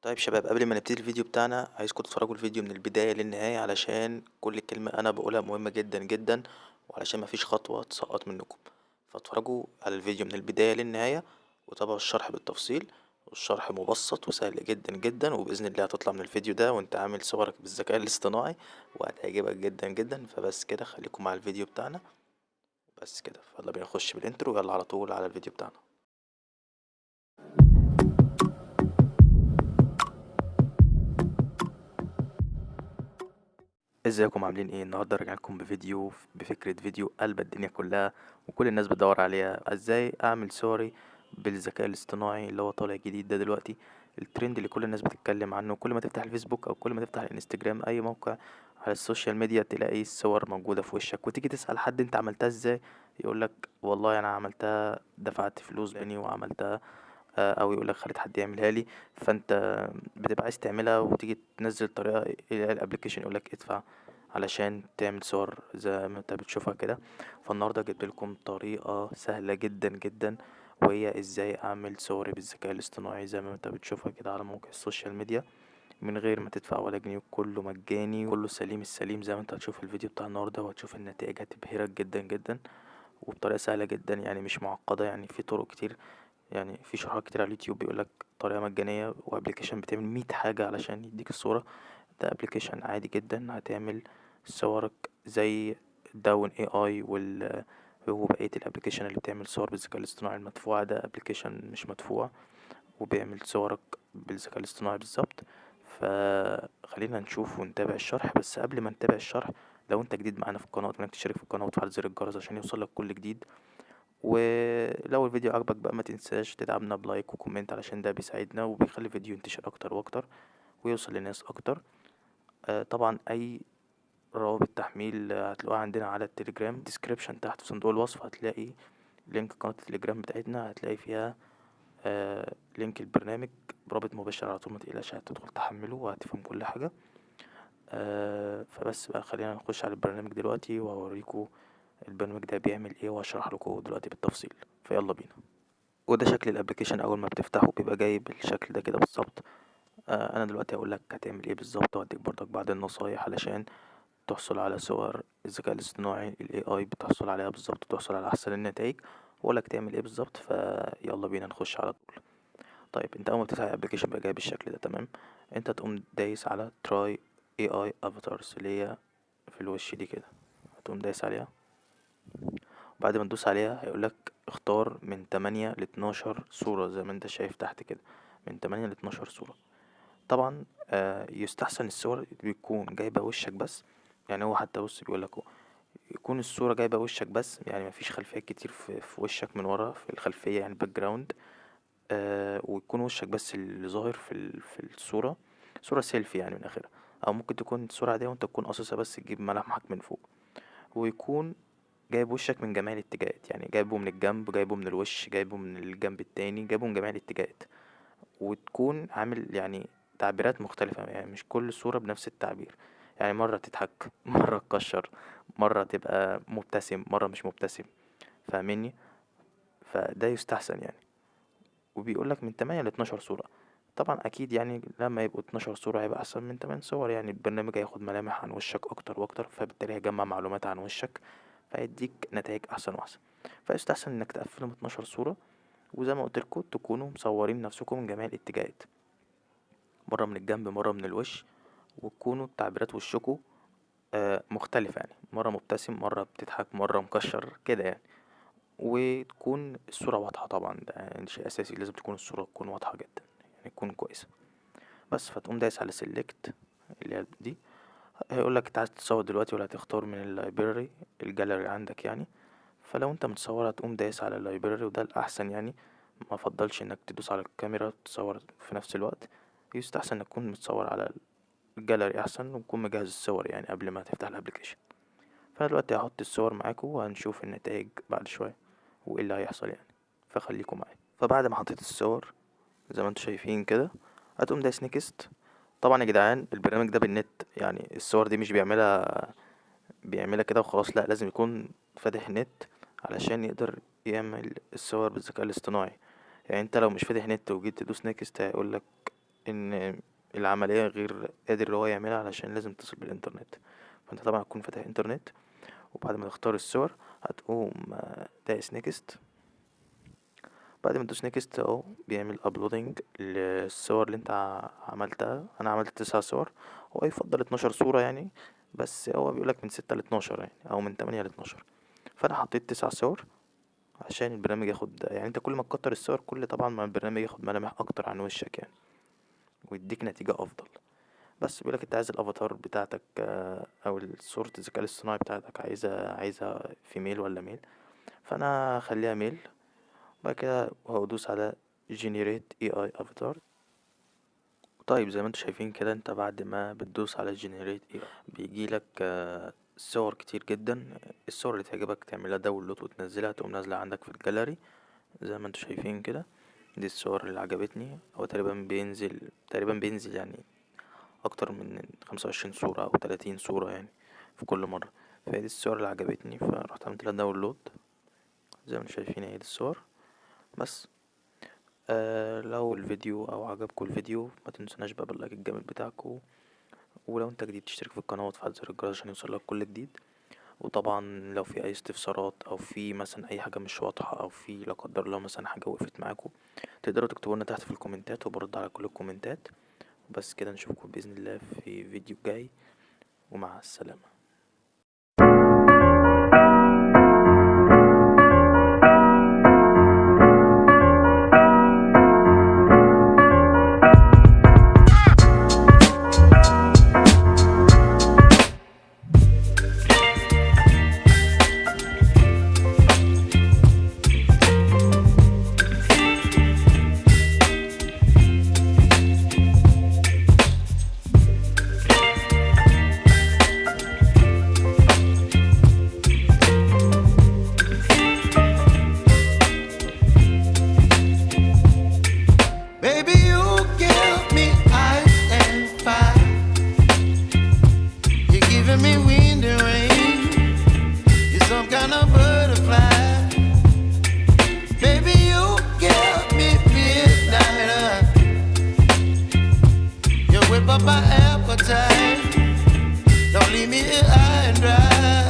طيب شباب، قبل ما نبتدي الفيديو بتاعنا عايزكم تتفرجوا الفيديو من البداية للنهاية، علشان كل كلمة انا بقولها مهمة جدا جدا، وعلشان مفيش خطوة تسقط منكم. فاتفرجوا على الفيديو من البداية للنهاية وتابعوا الشرح بالتفصيل، والشرح مبسط وسهل جدا جدا، وبإذن الله هتطلع من الفيديو ده وانت عامل صورك بالذكاء الاصطناعي وهتعجبك جدا جدا. فبس كده خليكم مع الفيديو بتاعنا بس كده. يلا بينا نخش بال intro، يلا على طول على الفيديو بتاعنا. ازيكم عاملين ايه؟ النهارده راجع لكم بفيديو، بفكره فيديو قلب الدنيا كلها وكل الناس بتدور عليها، ازاي اعمل صوري بالذكاء الاصطناعي اللي هو طالع جديد ده دلوقتي، الترند اللي كل الناس بتتكلم عنه. كل ما تفتح الفيسبوك او كل ما تفتح الانستجرام اي موقع على ال social media تلاقي الصور موجوده في وشك، وتيجي تسال حد انت عملتها ازاي يقولك والله انا عملتها دفعت فلوس بني وعملتها، او يقولك خليت حد يعملها لي. فانت بتبقى عايز تعملها وتيجي تنزل طريقه ال application يقولك ادفع علشان تعمل صور زي ما انت بتشوفها كده. فالنهارده جبت لكم طريقه سهله جدا جدا، وهي ازاي اعمل صوري بالذكاء الاصطناعي زي ما انت بتشوفها كده على مواقع ال social media من غير ما تدفع ولا جنيه، كله مجاني كله سليم السليم زي ما انت هتشوف الفيديو بتاع النهارده، وهتشوف النتائج هتبهرك جدا جدا، وبطريقه سهله جدا يعني مش معقده. يعني في طرق كتير، يعني في شروحات كتير على اليوتيوب بيقولك طريقه مجانيه و application بتعمل 100 حاجه علشان يديك الصوره. ده application عادي جدا هتعمل صورك زي Dawn AI وبقية ال application اللي بتعمل صور بالذكاء الاصطناعي المدفوعة. ده application مش مدفوع وبيعمل صورك بالذكاء الاصطناعي بالظبط. فخلينا نشوف ونتابع الشرح. بس قبل ما نتابع الشرح، لو انت جديد معانا في القناة اتمنى تشترك في القناة وتفعل زر الجرس عشان يوصلك كل جديد، ولو الفيديو عجبك بقى ما تنساش تدعمنا ب like و comment علشان ده بيساعدنا وبيخلي الفيديو ينتشر اكتر واكتر ويوصل لناس اكتر. طبعا اي روابط تحميل هتلاقوها عندنا على التليجرام، description تحت في صندوق الوصف هتلاقي link قناة التليجرام بتاعتنا، هتلاقي فيها link البرنامج برابط مباشر على طول، ما تقلقش هتدخل تحمله وهتفهم كل حاجة. فبس بقى خلينا نخش على البرنامج دلوقتي وهوريكم البرنامج ده بيعمل ايه وهشرح لكم دلوقتي بالتفصيل. فيلا بينا. وده شكل ال application اول ما بتفتحه بيبقى جاي بالشكل ده كده بالظبط. انا دلوقتي هقول لك هتعمل ايه بالظبط، وهديك برضك بعض النصايح علشان تحصل على صور الذكاء الاصطناعي ال AI بتحصل عليها بالظبط وتحصل على احسن النتائج، واقول لك تعمل ايه بالظبط. فيلا بينا نخش على طول. طيب انت اول ما بتفتح ال application بقى جاي بالشكل ده، تمام؟ انت تقوم دايس على try AI avatars اللي هي في الوش دي كده، هتقوم دايس عليها. بعد ما تدوس عليها هيقولك اختار من 8 ل 12 صورة زي ما انت شايف تحت كده، من 8 ل 12 صورة. طبعا يستحسن الصور بيكون جايبة وشك بس، يعني هو حتى بص بيقولك اهو يكون الصورة جايبة وشك بس، يعني مفيش خلفيات كتير في وشك من ورا في الخلفية يعني background، ويكون وشك بس اللي ظاهر في الصورة، صورة سيلفي يعني من اخرها، او ممكن تكون صورة عادية وانت تكون قاصصها بس تجيب ملامحك من فوق، ويكون جايب وشك من جميع الاتجاهات، يعني جايبه من الجنب، جايبه من الوش، جايبه من الجنب التاني، جايبه من جميع الاتجاهات، وتكون عامل يعني تعبيرات مختلفة، يعني مش كل صورة بنفس التعبير، يعني مرة تضحك مرة تكشر، مرة تبقى مبتسم، مرة مش مبتسم، فاهميني؟ فده يستحسن يعني. وبيقولك من 8 ل 12 صورة، طبعا اكيد يعني لما يبقوا 12 صورة هيبقى احسن من 8 صور، يعني البرنامج هياخد ملامح عن وشك اكتر واكتر، فبالتالي هيجمع معلومات عن وشك فيديك نتائج احسن واحسن. فيستحسن انك تقفلهم 12 صورة، وزي ما قلتلكوا تكونوا مصورين نفسكم من جميع الاتجاهات، مرة من الجنب مرة من الوش، وتكونوا تعبيرات وشكوا مختلفة، يعني مرة مبتسم مرة بتضحك مرة مكشر كده يعني، وتكون الصورة واضحة. طبعا ده يعني شيء أساسي، لازم تكون الصورة تكون واضحة جدا، يعني تكون كويسة بس. فتقوم دايس على select اللي هي دي، هيقولك انت عايز تصور دلوقتي ولا هتختار من ال library ال gallery عندك يعني. فلو انت متصور هتقوم دايس على ال library، وده الأحسن يعني، ما افضلش انك تدوس على الكاميرا تصور في نفس الوقت، يستحسن انك تكون متصور على الجاليري احسن، وتكون مجهز الصور يعني قبل ما تفتح ال application. فانا دلوقتي هحط الصور معاكم وهنشوف النتائج بعد شوية وايه اللي هيحصل يعني، فخليكم معايا. فبعد ما حطيت الصور زي ما انتم شايفين كده هتقوم دايس next. طبعا يا جدعان البرنامج ده بالنت، يعني الصور دي مش بيعملها كده وخلاص، لا لازم يكون فاتح نت علشان يقدر يعمل الصور بالذكاء الاصطناعي. يعني انت لو مش فاتح نت وجيت تدوس next هيقولك ان العملية غير قادر ان هو يعملها علشان لازم تتصل بالانترنت. فانت طبعا هتكون فاتح انترنت، وبعد ما تختار الصور هتقوم دايس next. بعد ما تدوس next اهو بيعمل uploading للصور اللي انت عملتها. انا عملت 9 صور، هو يفضل 12 صورة يعني، بس هو بيقولك من 6 ل12 يعني، او من 8 ل12. فانا حطيت 9 صور عشان البرنامج ياخد، يعني انت كل ما تكتر الصور كل طبعا ما البرنامج ياخد ملامح اكتر عن وشك يعني، ويديك نتيجة افضل. بس بيقولك انت عايز الافاتار بتاعتك، او صورة الذكاء الاصطناعي بتاعتك عايزها female ولا male، فانا هخليها male. بعد كده هدوس على generate AI avatar. طيب زي ما انتوا شايفين كده، انت بعد ما بتدوس على generate AI بيجيلك صور كتير جدا. الصور اللي تعجبك تعملها download وتنزلها، تقوم نازلة عندك في الجاليري زي ما انتوا شايفين كده. دي الصور اللي عجبتني. هو تقريبا بينزل يعني اكتر من 25 صورة او 30 صورة يعني في كل مرة. فهي دي الصور اللي عجبتني، فروحت عملت لها download زي ما انتوا شايفين اهي دي الصور. بس لو الفيديو او عجبكم الفيديو ما تنسوناش بقى بال like الجامد بتاعكم، ولو انت جديد تشترك في القناة وتفعل زر الجرس عشان يوصلك كل جديد. وطبعا لو في اي استفسارات او في مثلا اي حاجة مش واضحة او في لا قدر الله مثلا حاجة وقفت معاكم، تقدروا تكتبوا لنا تحت في الكومنتات وبرد على كل الكومنتات. بس كده، نشوفكم بإذن الله في فيديو جاي، ومع السلامة. Baby, you give me ice and fire. You're giving me wind and rain. You're some kind of butterfly. Baby, you give me midnight. You whip up my appetite. Don't leave me here high and dry.